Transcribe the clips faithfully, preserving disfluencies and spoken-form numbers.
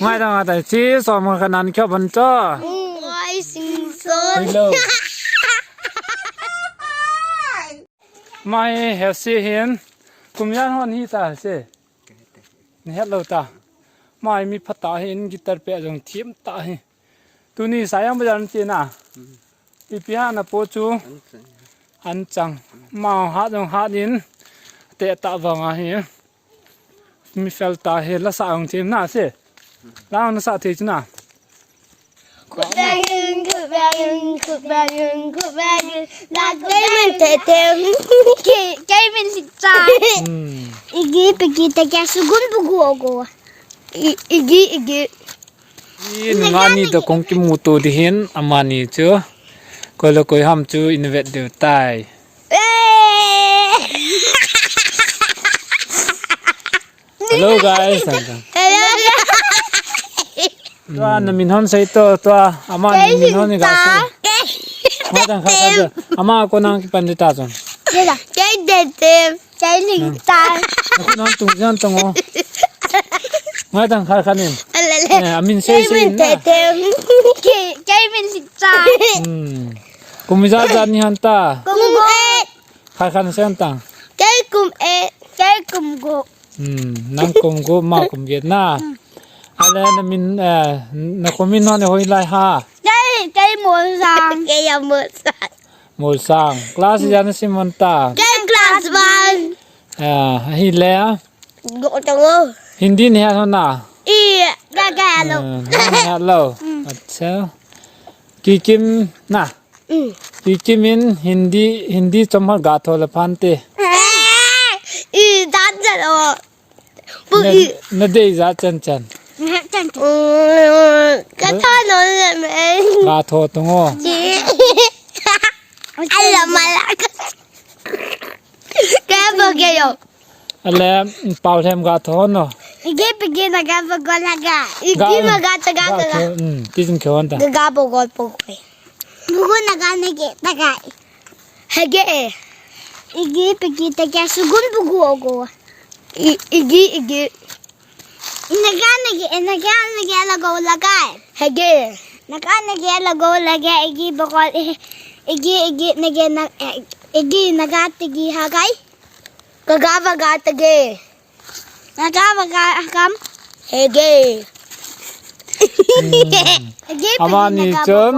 Mai dang atai chi som ka nan kyo ban cho. Oi, sing so. Hello. Mai he si hin. Kum jan hon hi ta se. Ni het lo ta. Mai mi pha ta hin guitar pe jong thim ta hi. Tuni Saiyang bazar ti na. Ipi ha na po chu. An chang. Ma ha jong ha din. Te ta vang a hi. Mi fel ta hi la sa ong thim na se. La na sa thei chu na. Kut bangin, kut bangin, kut bangin, kut bangin. La kut bangin te te. Kei, kei min si cha. Hmm. Igi pigi te kya sugun bugu ogo. I, igi, igi. I, nungani to kong kimu to di hin, amani chu. Koi lo koi ham chu in vet diu tai. Eh. Hello, guys. Hello. Tua na min hon sei to, tua ama ni min hon ni ga sei. Kei Singta. Ngai dang kha kha. Ama ko nang kipan di ta chun. Kei Singta. Kei Singta. Kei Singta. Na ko nang tung jan tung o. Ngai dang kha kha nin. Alele. Eh, amin sei sei na. Kei Singta. Kei, kei min Singta. Hmm. Kum ija ja ni han ta. Kum go. Khai khan sen tang. Kei kum e, kei kum go. Hmm, nang kum go, ma kum get na. Hmm. Ale na min, eh, na kum min hon hoi lai ha. Kei, kei Molsang. Kei a Molsang. Molsang. Class ija na sim hon ta. Kei class one. Ah, hi le. Go to go. Hindi ni ha na. I, ga ga lo. Eh, ni ha lo. Hmm. Acha. Kikim na. Mm. Kikim in Hindi, Hindi chomhol ga tho le phan te. Eh, i dan jan o. Pu na, i. Na dei ja chan chan. Na chan chan. Mm, ka tho no le me. Ga tho tung o. Ji. Ala mala. Ka bo ge yo. Ale, pau lhem ga tho no. Igi pigi na ga bo go la ga. Igi ma ga ta ga ga. Tho, mm, ti jin kyo anta. Ga bo go po ko. Bugu naga nage tagai. Hage. Igi pigi tagai sugun bugu ogo. I, igi, igi. Naga nage, naga nage lago lagai. Hage. Naga nage lago lagai, igi bogol, i, igi, igi, nage na, eh, igi naga tigi hagai. Kaga baga tage. Naga baga akam. Hege. Hmm. Hege. Amani chun.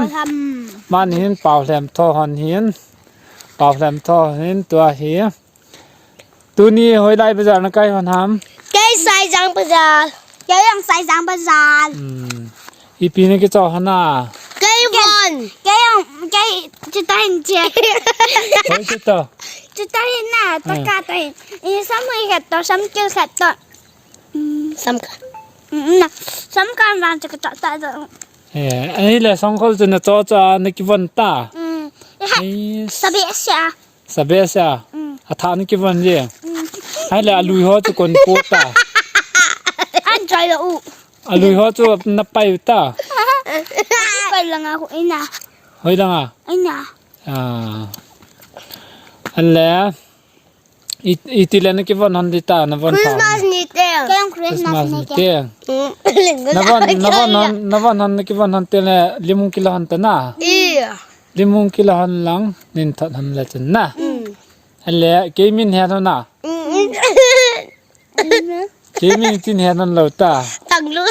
Amani hin pau lhem tho hon hin. Pau lhem tho hin tua hi. Tuni hoilai bazar na kai hon ham. Kei Saijang bazar. Kei jong Saijang bazar. Hmm. Ipi na kicho hana. Kei von. Kei jong, kei chuta hin che. Hoi chuta. Chuta hin na, taka ta hin. I sam hui khat to, sam kil khat to. Mm. Sam ka. Mm, na. Sam ka vang chuta ta ta. Eh, ahile songkhol chu na cho cho na kivon ta. Mm. Sabe sia. Sabe sia. Mm. Atha na kivon je. Mm. Ahile alui ho chu kon po ta. An chai lo u. Alui ho chu na pai ta. Pai langa ko ina. Hoi langa. Ina. Ah. Anle. I, iti le na kivon hon di ta, na von ta. Christmas ni te. Keng Christmas ni te. Mm. Na von, na von hon, na von hon na kivon hon te le limung kila hon ta na. Iya. Limung kila hon lang, nin thot hon le chun na. Mm. Ale, kei min he hon na. Mm. Kei min tin he hon lo ta. Tang lu.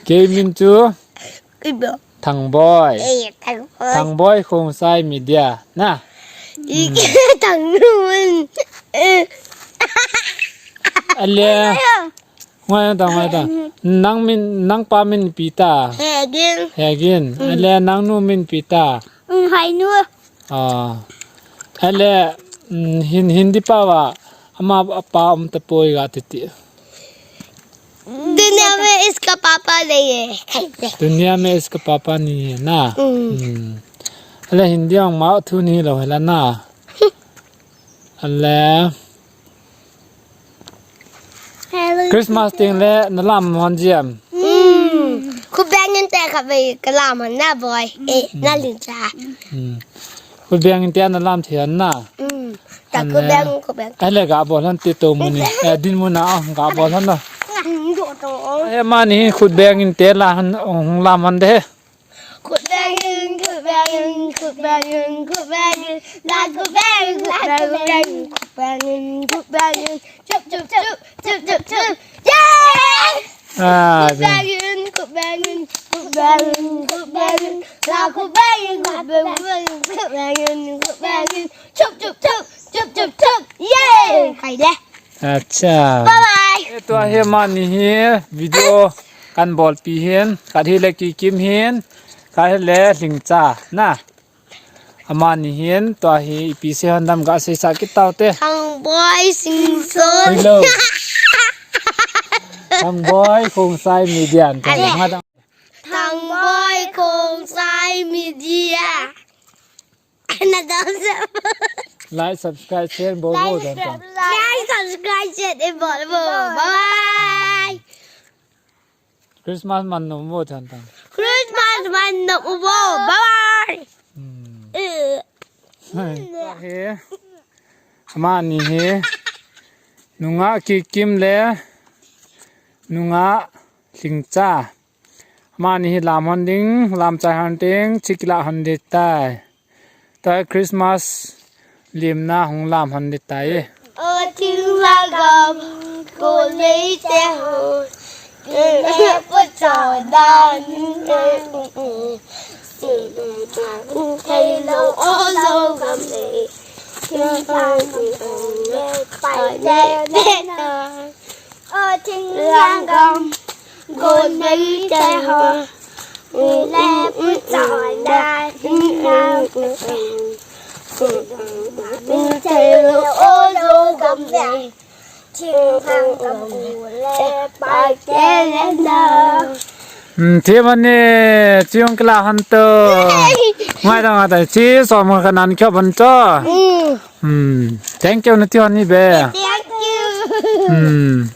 Kei min chu. Ibo. Thangboi. Eh, Thangboi. Thangboi Khongsai Media. Na. Ike Thangnun. Ale. Ngai ta, ngai ta. Nang min, nang pa min pi ta. Hegin. Hegin. Mm. Ale nang nu min pi ta. Mm, Hainu. Ah. Ale, mm, hin, Hindi pa va. Ama pa um ta poi ga titi. दुनिया में इसका पापा नहीं है। दुनिया में इसका पापा नहीं है ना? हम्म। हम्म। अले हिंदी में मा thu ni lo hela na. Ale. Hello. Christmas ting le na lam hon jiam. Hmm. Khu beng in te kha ve ka lam hon na boy. Eh, na lin cha. Hmm. Khu beng in te na lam thian na. Hmm. Ka khut beng, khut beng. Ahile ga bol hon ti to muni. Eh, dinmun a, ga bol hon na. Nang do to. He mani khut beng in te la hon, hung lam hon de. Khut beng in, khut beng in, khut beng in, khut beng in. La khut beng, khut beng, khut beng in, khut beng in. Chup, chup, chup, chup, chup, chup. Yay! Ah, khut beng in, khut beng in, khut beng in, khut beng in. La khut beng in, khut beng in, khut beng in, khut beng in. Chup, chup, chup, chup, chup, chup. Yay! Khai de. Acha. Bye bye. Eh, tua hi mani hi video kan bolpi hin, khat hi le Kikim hin, khat hi le Lhingcha na. Amani hin, tua hi ipi sei hon dam ga seisa kit tau te. Thangboi Singson. Hello. Thangboi Khongsai Media. Ale. Thangboi Khongsai Media. Na dam sa. Like, subscribe, share, bol bol. Like, subscribe, share, bol bol. Bye. Christmas man nom vo than tang. Christmas man nom vo. Bye bye. Hmm. Eh. Hai. He. Amani hi. Nungah Kikim le. Nungah Lhingcha. Amani hi lam hon ding, lam chai hon ding, chikila hon ding tai. Tua Christmas limna hung lam hon ding tai. O thing lang gam, ko lei te ho, e e pu cha dan, e e e. Thei lo o lo gam le, thing lang gam le, pai le le na. O thing lang gam, ko lei te ho, e le pu cha dan, thing lang gam le. Hmm, thi mani, chiung kila hon to. Ngai dang ata, chi so mo kanan kyo ban to. Hmm. Hmm, thank you na ti hon ni be. Thank you. Hmm.